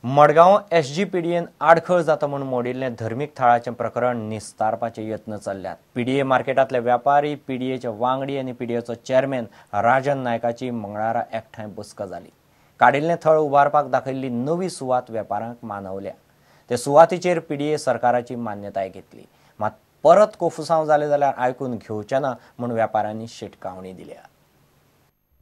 Madgaon SGPDN आडखळ जाता म्हूण मोडिल्लें धर्मीक थळाचें प्रकरण निस्तारपाचे यत्न चल्ल्यात. पीडीए मार्केटांतले व्यापारी, पीडीएचे वांगडी आनी पीडीएचो चेअरमॅन राजन नायकाची मंगळारा एकठांय बसका जाली. काडिल्लें थळ उबारपाक दाखयल्ली नवी सुवात वेपारांक मानवल्या. ते सुवातीचेर पीडीए सरकाराची मान्यताय घेतली. मात परत कोफुसांव जालें जाल्यार आयकून घेवचें ना म्हूण व्यापाऱ्यांनी शिटकावणी दिल्या.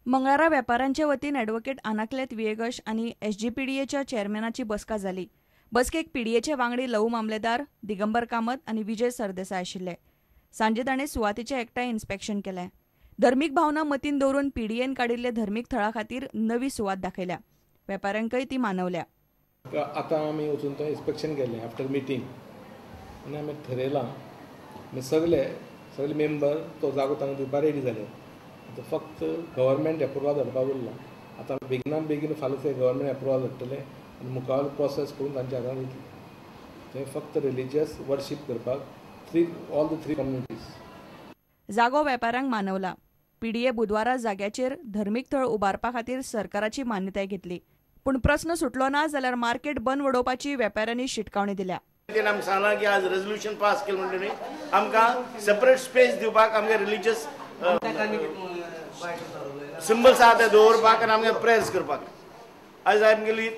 मंगळारा वेपाऱ्यांचे वतीन ॲडव्होकेट आनाक्लेत विएगश आनी एसजीपीडीएच्या चेअरमॅनाची बसका जाली. बसकेक पीडीएचे वांगडी लवू मामलेदार, दिगंबर कामत आनी विजय सरदेसाय आशिल्ले. सांजे ताणें सुवातेचें एकठांय इन्स्पेक्शन केलें. धर्मीक भावना मतीन दवरून पीडीएन काडिल्ले धर्मीक थळा खातीर नवी सुवात दाखयल्या. वेपाऱ्यांकय ती मानवल्या. आतां आमी वचून थंय इन्स्पेक्शन केलें आफ्टर मिटींग आनी आमी ठरयलां सगळे सगळे मेंबर तो जागो तांकां दिवपाक रेडी जाले. आतां फक्त गव्हर्मेंट एप्रुवल धाडपाक उरलां. आतां बेगिनान बेगीन फाल्यां ते गव्हर्मेंट एप्रुवल धाडटले आनी मुखार प्रोसेस करून तांच्या हातान दितले. थंय फक्त रिलिजियस वर्शीप करपाक ऑल the three communities. जागो वेपाऱ्यांक मानवला. पीडीए बुधवारा जाग्याचेर धर्मीक थळ उबारपा खातीर सरकाराची मान्यताय घेतली. पूण प्रस्न सुटलो ना जाल्यार मार्केट बंद वडोवपाची वेपाऱ्यांनी शिटकावणी दिल्या. आमकां सांगलां की आज रेजोल्युशन पास केलें म्हणटकीर आमकां सेपरेट स्पेस दिवपाक आमगे रिलिजियस सिंबल्स आहा ते दवरपाक आनी आमगे प्रेयर्स करपाक. आयज आमगेली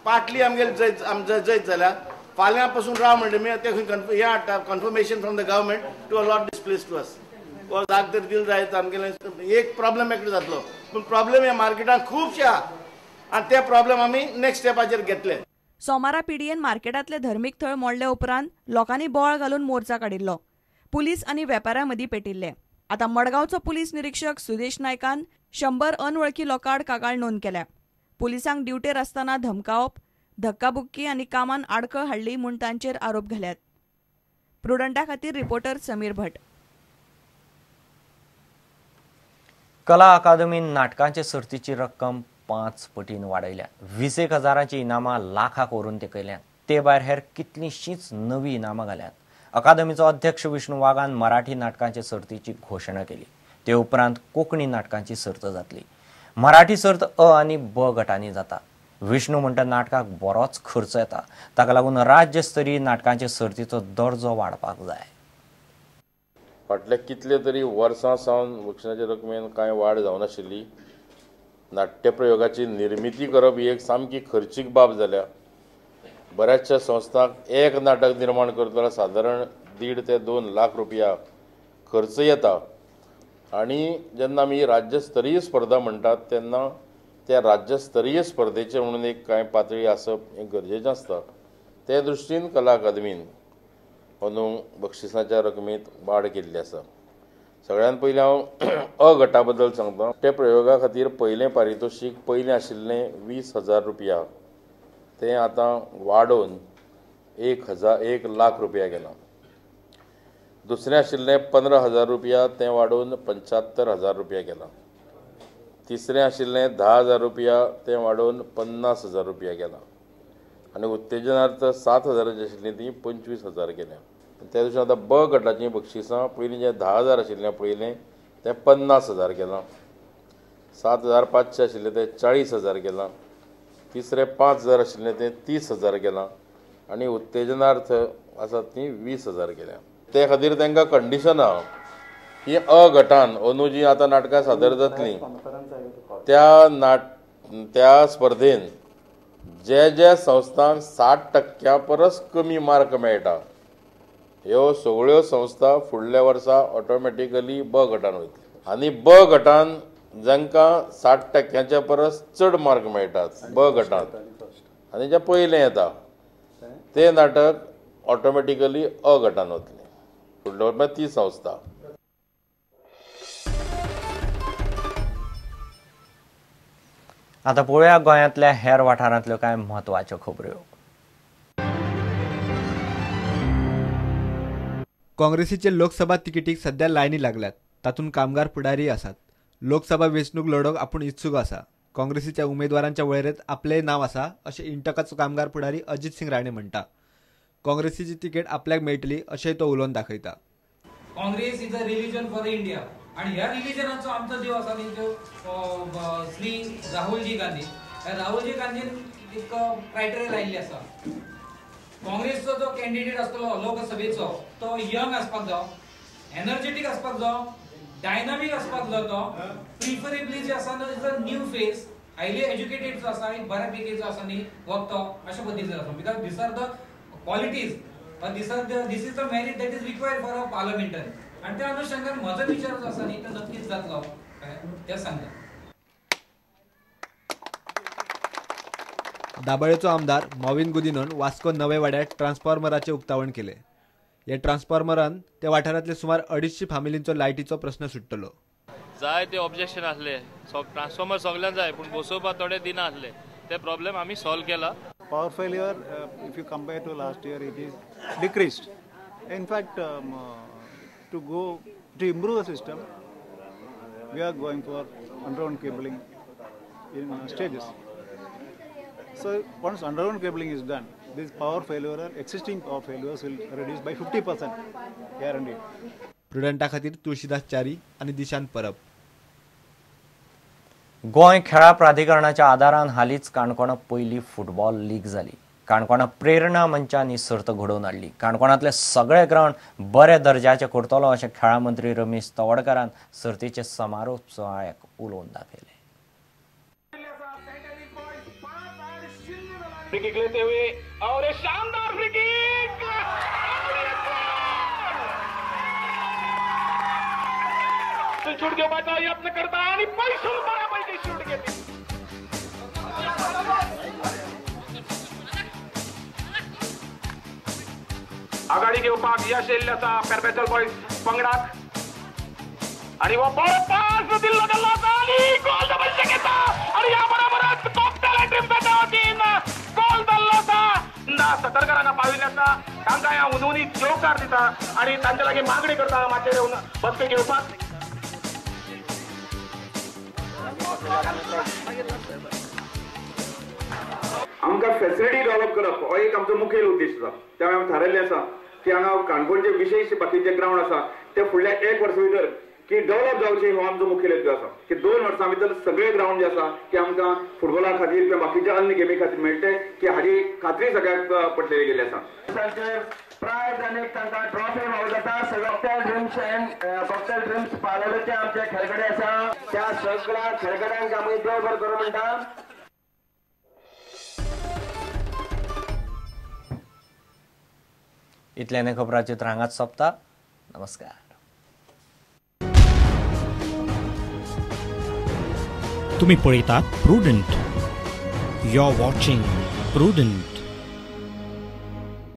पाटली आमगेली जैत जैत जाल्या. फाल्यां पासून राव म्हणटा ते हें हाडटा confirmation from the government to allot this place to us. हो जाग जर दिल जायत आमगेलें एक प्रॉब्लम एकटो जातलो. पूण प्रॉब्लम ह्या मार्केटान खुबशे आहा आनी ते प्रॉब्लम आमी नेक्स्ट स्टेपाचेर घेतले. सोमारा पीडीएन मार्केटांतले धर्मीक थळ मोडले उपरांत लोकांनी बोवाळ घालून मोर्चा काडिल्लो. पुलीस आनी वेपाऱ्यां मदीं पेटिल्ले. आतां मडगांवचो पुलीस निरीक्षक सुदेश नायकान 100 अनवळखी लोकांआड कागाळ नोंद केल्या. पुलिसांक ड्युटेर आसतना धमकावप, धक्काबुक्की आनी कामान आडखळ हाडली म्हूण तांचेर आरोप घाल्यात. प्रुडंटा खातीर रिपोर्टर समीर भट. कला अकादमीन नाटकांचे सर्तीची रक्कम 5 पटीन वाडयल्या. 20 हजारांची इनामां लाखाक व्हरून तेकयल्यात. ते भायर हेर कितलींशींच नवीं इनामां घाल्यात. अकादमीचो अध्यक्ष विष्णू वाघान मराठी नाटकांचे सर्तीची घोशणा केली. ते उपरांत कोंकणी नाटकांची सर्त जातली. मराठी सर्त अ आनी ब गटांनी जाता. विष्णू म्हणटा नाटकाक बरोच खर्च येता. ताका लागून राज्यस्तरीय नाटकांचे सर्तीचो दर्जो वाडपाक जाय. फाटल्या कितले तरी वर्सां सावन बक्षिसाच्या रकमेन कांय वाड जावनाशिल्ली. नाट्यप्रयोगाची निर्मिती करप ही एक सामकी खर्चीक बाब जाल्या. बऱ्याचशा संस्थांक एक नाटक निर्माण करतना सादारण 1.5 ते 2 लाख रुपया खर्च येता. आनी जेन्ना आमी राज्यस्तरीय स्पर्धा म्हणटात तेन्ना त्या राज्यस्तरीय स्पर्धेचे म्हणून एक कांय पातळी आसप हें गरजेचें आसता. ते दृश्टीन कला अकादमीन अंदू बक्षिसाच्या रकमेंत वाड केल्ली आसा. सगळ्यान पयलीं हांव अ गटा बद्दल सांगता. त्या प्रयोगा खातीर पयलें पारितोशीक पयलें आशिल्लें 20,000 रुपया, तें आतां वाडोवन 1 लाख रुपया केलां. दुसरें आशिल्लें 15,000 रुपया, तें वाडोवन 75,000 रुपया केलां. तिसरें आशिल्लें 10,000 रुपया, तें वाडोवन 50,000 रुपया केलां. आनी उत्तेजनार्थ 7,000 आशिल्लीं तीं 25,000 केल्या. त्या दिवशी आतां ब गटाचीं बक्षिसां पयलीं जें 10,000 आशिल्लें पयलें तें 50,000 केलां. 7,500 आशिल्लें तें 40,000 केलां. तिसरें 5,000 आशिल्लें तें 30,000 केलां. आनी उत्तेजनार्थ आसात तीं 20,000 केल्या. ते खातीर तांकां कंडिशन आहा की अ गटान अंदू जीं आतां नाटकां सादर जातलीं त्या स्पर्धेन जे जे संस्थांक 60% परस कमी मार्क मेळटा ह्यो सगळ्यो संस्था फुडल्या वर्सा ऑटोमॅटिकली ब गटान वयतली. आनी ब गटान जांकां 60% परस चड मार्क मेळटात ब गटान आनी जें पयलें येता तें नाटक ऑटोमॅटिकली अ गटान वतलें फुडल्या वर्सा ती संस्था. आतां पळोवया गोंयांतल्या हेर वाठारांतल्यो कांय म्हत्वाच्यो खबऱ्यो. काँग्रेसीचे लोकसभा तिकेटीक सध्या लायनी लागल्यात. तातूंत कामगार फुडारी आसात. लोकसभा वेंचणूक लढोवंक आपूण इत्सूक आसा. काँग्रेसीच्या उमेदवारांच्या वळेरेंत आपलें नांव आसा अशें इंटकाचो कामगार फुडारी अजित सिंग राणे म्हणटा. काँग्रेसीची तिकेट आपल्याक मेळटली अशेंय तो उलोवन दाखयता. Congress is a religion for India आनी ह्या रिलिजनाचो आमचो देव आसा तेंच्यो श्री राहुलजी गांधी. ह्या राहुलजी गांधीन एक क्रायटेरिया लायिल्ली आसा. काँग्रेसचो जो कॅन्डिडेट आसतलो लोकसभेचो तो यंग आसपाक जाय, एनर्जेटीक आसपाक जाय, डायनामीक आसपाक जाय, तो प्रिफरेबली जे आसा is a new face, highly educated जो आसा, एक बऱ्या पैकी जो आसा न्ही वक्तो अशा पद्दतीचो आसा. Because these are the qualities, this is the merit that is required for a parliamentarian. आनी त्या अनुशंगान म्हजो विचार जो आसा न्ही तो नक्कीच जातलो तें सांगता. दाबाळेचो आमदार मॉविन गुदिनोन वास्को नवे वाड्यार ट्रान्सफॉर्मराचें उक्तावण केलें. ह्या ट्रान्सफॉर्मरान त्या वाठारांतले सुमार 250 फामिलींचो लायटीचो प्रस्न सुट्टलो. जाय ते ऑब्जेक्शन आसले, ट्रान्सफॉर्मर सगळ्यांक जाय पूण बसोवपाक थोडे दिना आसले, ते प्रॉब्लेम आमी सॉल्व केला. Power failure if you compare to last year it is decreased. In fact to go to improve the system we are going for underground cabling in stages. So once underground cabling is done, this power failure, existing power failures will reduce by 50% guaranteed. प्रुडंटा खातीर तुळशीदास च्यारी आनी दिशांत परब. गोंय खेळां प्राधिकरणाच्या आदारान हालींच काणकोणा पयली football league जाली. काणकोणा प्रेरणा मंचान ही सर्त घडोवन हाडली. काणकोणांतले सगळे ग्रावंड बऱ्या दर्जाचे करतलो अशें खेळां मंत्री रमेश तवडकारान सर्तीचे समारोप सुवाळ्याक उलोवन दाखयलें. फ्री किक लेते हुए और एक शानदार फ्री किक, शूट घेवपाचो यत्न करता आणि पैसून बऱ्यापैकी शूट घेते. आघाडी घेवपाक यश येयल्लें आसा पेरपेचल बॉयज पंगडाक आणि हो बरो पास दिल्लो गेल्लो आसा आणि गोल डबल घेता आणि ह्या बरोबरच कॉकटेल ड्रीम्साच्या वतीन गोल जाल्लो आसा. सतर्क हांगा पाविल्ले आसा, तांकां ह्या हुनहुनीत येवकार दिता आणि तांचे लागीं मागणी करता माचयेर येवन बसके घेवपाक. आमकां फेसिलिटी डेव्हलप करप हो एक आमचो मुखेल उद्देश आसा. त्यामुळे आमी थारायल्लें आसा की हांगा काणकोणचे विशेष बाकीचे ग्रावंड आसा ते फुडल्या एक वर्सा भितर की डेव्हलप जावचे हो आमचो मुखेल हेतू आसा. की 2 वर्सां भितर सगळे ग्रावंड जे आसा की आमकां फुटबॉला खातीर किंवा बाकीच्या अन्य गेमी खातीर मेळटे की हाजी खात्री सगळ्याक पटलेली गेल्ली आसा. प्रायज आनी तांकां ट्रॉफी फावो जाता. Cocktail dreams and cocktail dreams पालोलेचे आमचे खेळगडे आसा, त्या सगळ्या खेळगड्यांक आमी देव बरें करूं म्हणटा. इतल्याने खबराचित्र हांगाच सोंपता. नमस्कार. तुम्ही पळयतात Prudent. You are watching Prudent.